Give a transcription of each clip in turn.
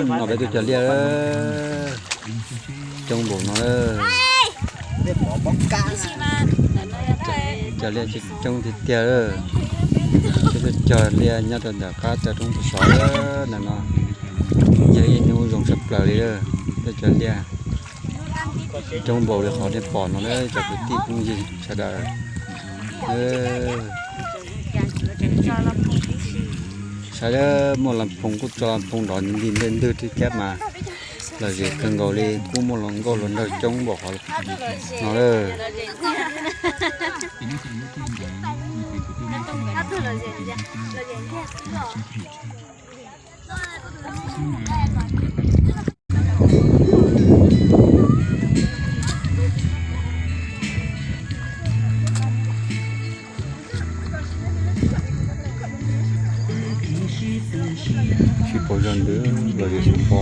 No peb tuaj cog liaj, coob npaum no. Cog liaj coob tiag tiag. Peb tuaj cog liaj nyob rau ntawm qab cov roob tub sov ntawm no, yog ib hnub zoo tshaj plaws li lawm. Tuaj cog liaj coob npaum li qhov nej pom no na cov kwv tij phooj ywg sawv daws. Saib muaj las phoos kuj tso las phoos nrov nti ntej ntwg thiab mas lom zem kawg nkaus li, kuj muaj hluas nkauj hluas nraug coob npaum qhov no lawm. Sib pauv zog ntws los zem xyov npo.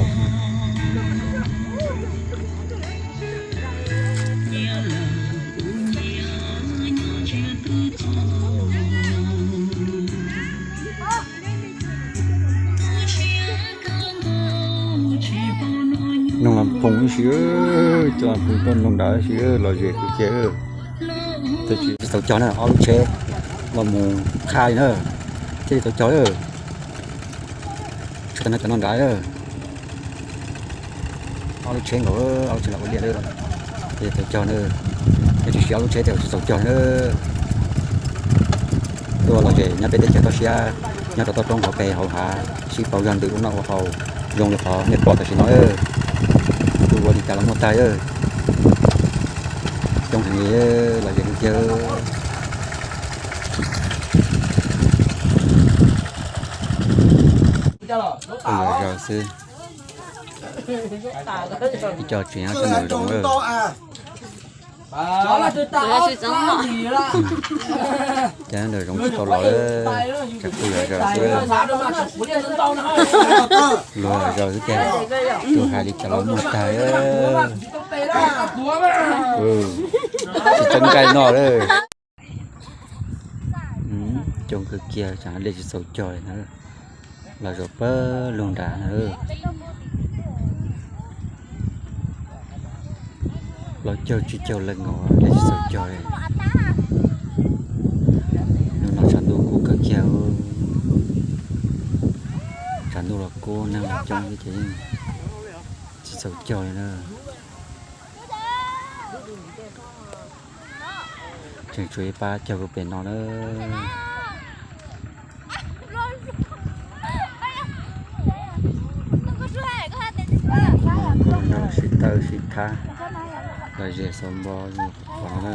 Noog las phoos ib si, cov las phoos tuaj noog nrad ib si, los zem kawg kiag. Tsis txaus cog na, ob lub tsheb los mus qha li na, thiaj li txaus cog. Tsheb tag no cov no nrad, ob lub tsheb nkaus, ob lub tsheb los ua liaj, thiaj li txaus cog na. Yog tsis siv ob lub tsheb ces tsis txaus cog na. Tuaj los zem nyob peb teb chaws toj siab, nyob rau toj roob hauv pes hauv hav, sib pauv zog ntws ua noj ua haus zoo li qhov nej pom tam sim no. Kuj ua li cas los muaj tag. Coob heev li, los zem kawg kiag. Ua zog xwb. Ib co tseem nyob sab nraum zoov lawm. Cas nraum zoov tsis tau los, tsam kuj yog zog xwb. Luag zog xwb tiag, tus hais li cas los muaj tag. Tsis txeeb nqaij noj lawm. Coob kawg kiag, tsam liaj tsis txaus cog li na. Los zaum pawg lug nrad na. Plaub caug tsib caug leej nkaus, liaj tsis txaus cog li. Hnub no tshav ntuj kub kawg kiag. Tshav ntuj los kub, neeg los coob xwb ces yeej tsis txaus cog li na. Tseem tshuav ib pab cog kuv pem no na. Sib tawb sib thab, los zem xauv npo qhov no na.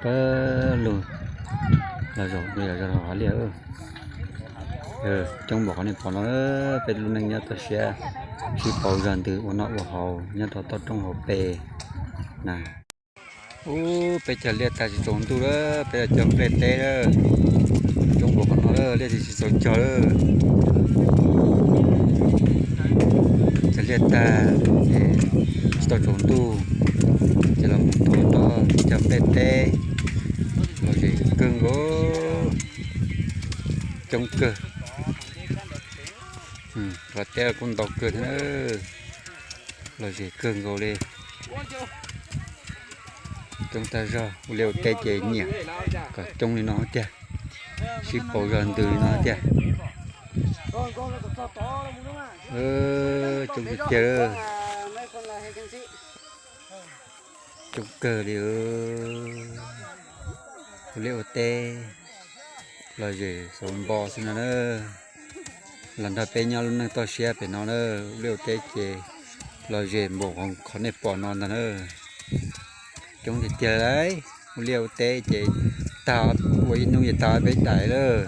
Pawg lug los zaum li los zog hav liaj. Coob npaum qhov nej pom no, peb lub neej nyob toj siab, sib pauv zog ntws ua noj ua haus nyob rau toj roob hauv pes na. Ub, peb cog liaj tag tsis tsaus ntuj lawm, peb los cog nplej teb lawm. Coob npaum qhov no lawm, liaj tsis txaus cog lawm. Cog liaj tag ces tsis tau tsaus ntuj, ces los mus rau tod cog nplej teb, los zem kawg nkaus, coob kawg. Qhov teb kuj ntau kawg thiab na, los zem kawg nkaus li. Coob tag zog, ua liaj ua teb ces nyiam kom coob li no tiag, sib pauv zog ntws li no tiag. Coob tiag tiag, coob kawg li. Ua liaj ua teb, los zem xauv npo xwb no na. Los nrog peb nyob lub neej toj siab pem no na, ua liaj ua teb ces los zem npaum qhov nej pom no ntag na. Coob tiag tiag lauj, ua liaj ua teb ces tag, ua ib hnub ces tag peb daim lawm.